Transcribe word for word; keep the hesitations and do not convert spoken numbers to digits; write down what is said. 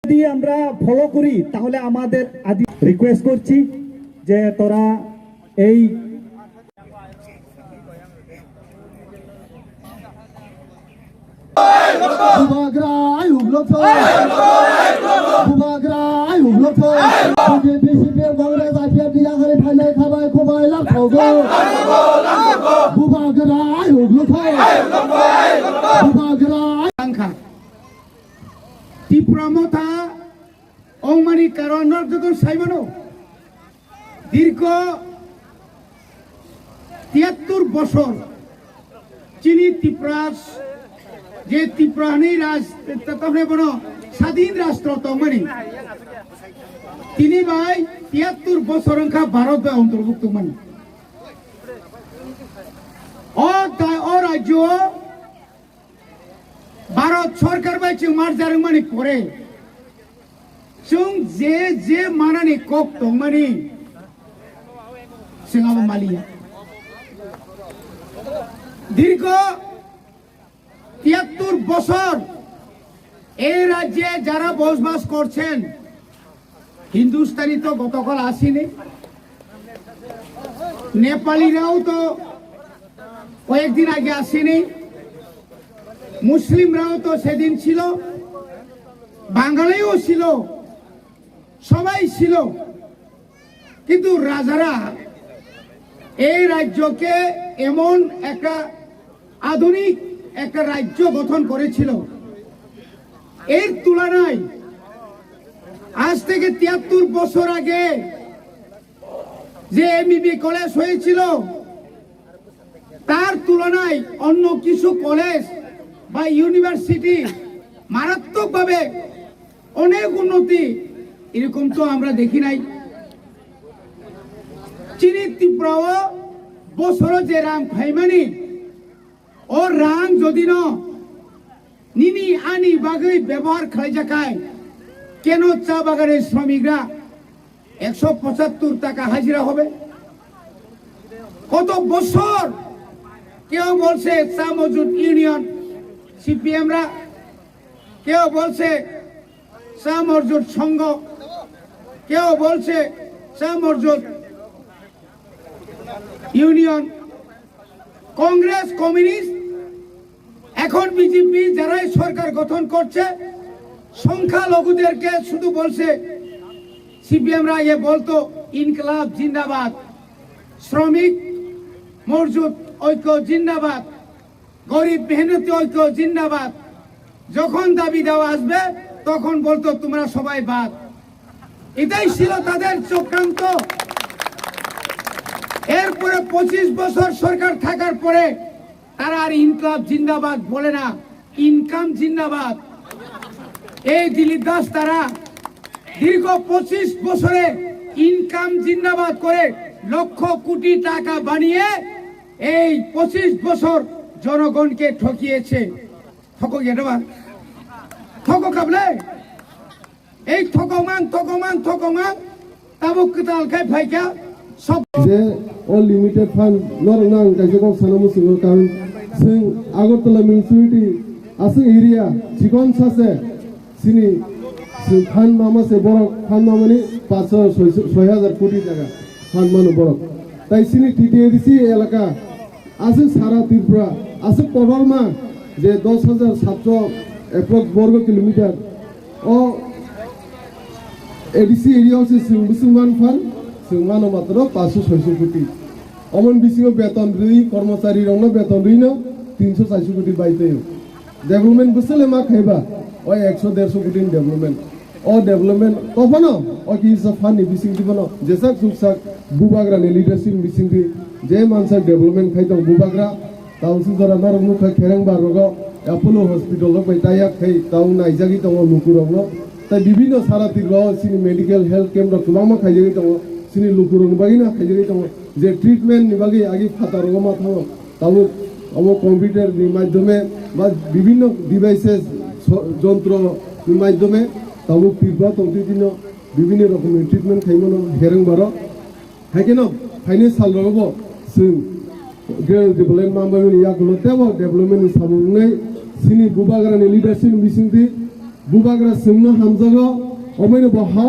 যদি আমরা ফলো করি, তাহলে আমাদের আদি রিকোয়েস্ট করছি যে তোরা এই Bubagra ayuk lokthai. Bubagra ayuk lokthai. B J P, C P M, Congress, I P F ni yakhari phainai khabai khobai lapthogo. Bubagra ayuk lokthai. Bubagra. Angkha. Tipra Motha ongmani karon norok joto saimano. Dirgho tiyattur bosor chini Tipra, je Tipra hinwi raj, ta-, tamni bono sadin rastro tongmani. Tini bai tiyattur bosor wngkha Bharat bai ontorbukto mani. O ta-, o rajyo Bharat sorkar bai chwng marjar wngmani pore, chwng je je manani kok tongmani, chwng abo maliya. Dirgho তিয়াত্তর বছর এই রাজ্যে যারা বসবাস করছেন, হিন্দুস্তানি তো গতকাল আসেনি, নেপালিরাও তো কয়েকদিন আগে আসেনি, মুসলিমরাও তো সেদিন ছিল, বাঙালিও ছিল, সবাই ছিল। কিন্তু রাজারা এই রাজ্যকে এমন একটা আধুনিক একটা রাজ্য গঠন করেছিল, এর তুলনায় আজ থেকে তিয়াত্তর বছর আগে যে এমবিবি কলেজ হয়েছিল, তার তুলনায় অন্য কিছু কলেজ বা ইউনিভার্সিটি মারাত্মকভাবে অনেক উন্নতি, এরকম তো আমরা দেখি নাই। Chini Tripura o bosoro je rang phaimani, o rang jodi no nini ani bagwi byabohar khlaijakhai, keno cha bagani sromikra ekso pochattor taka hajira hobe? Koto bosor keo bolse cha mojut union, সিপিএমরা, keo bolse চা মজুত সংঘ, keo bolse চা মজুত ইউনিয়ন, কংগ্রেস, কমিউনিস্ট, এখন বিজেপি, যারাই সরকার গঠন করছে, সংখ্যালঘুদেরকে শুধু বলছে, সিপিএমরা ইয়ে বলতো, ইনকলাব জিন্দাবাদ, শ্রমিক মজুত ঐক্য জিন্দাবাদ, গরিব মেহনতি ঐক্য জিন্দাবাদ। যখন দাবি দাওয়া আসবে, তখন বলতো, তোমরা সবাই বাদ। এটাই ছিল তাদের চক্রান্ত। এরপরে পঁচিশ বছর সরকার থাকার পরে তারা আর ইনকলাব জিন্দাবাদ বলে না, ইনকাম জিন্দাবাদ। এই দিলীপ দাস তারা দীর্ঘ পঁচিশ বছরে ইনকাম জিন্দাবাদ করে লক্ষ কোটি টাকা বানিয়ে এই পঁচিশ বছর জনগণকে ঠকিয়েছে। Thoko ya daba? Thoko kable? Ei thokongmang, thokongmang, thokongmang. Tabuk kwtal khai phaikha. Sob- Je o limited fund norokno ang kaisa kok sana muchungo, karon chwng Agartala municipality aswk area chikon sase chini chwng fund mama se borok fund mamani paanch soi, soi hajar koti taka fund mano borok. Tai chini T T A D C elaka aswk sara Tripura, aswk kotorma je dos hajar satso approx borgo kilometer. O A D C area o se chwng bwswk man phan, chwng mano matro paanch soi soi koti. Omon bisingo beton rwi, kormochari rokno beton rwino tinso chaiso koti bai twi. Development bwswk le ma khaiba, o ekso derso koti ni development. O development tophano, o kisa fund ni bising tophano, jesak suksak bubagra ni leadership ni bising di, je mansa development khai tong bubagra, tao si jora norok nukha khereng ba rogo, Apollo hospital rok bai tayak khai, tao naijagwi tongo luku rokno. Tai bibinno sara Tripura o sini medical health camp rok kwbangma khaijagwi tongo, sini luku rokni bagwi no khaijagwi tongo, je treatment ni bagwi agi phatar rogo ma thango. Tabuk obo computer ni madhyome ba bibinno devices, so-, jontro ni madhyome tabuk Tripura tongtwi tino bibinno rokomni treatment khaimano hereng baro. Hai kheno phaini sal rogo bo chwng Greater Development Mumbai ni yakulo tebo development ni samung wngnai chini bubagra ni leadership ni bisingtwi Bubagra chwngno hamjago, omoino bo ha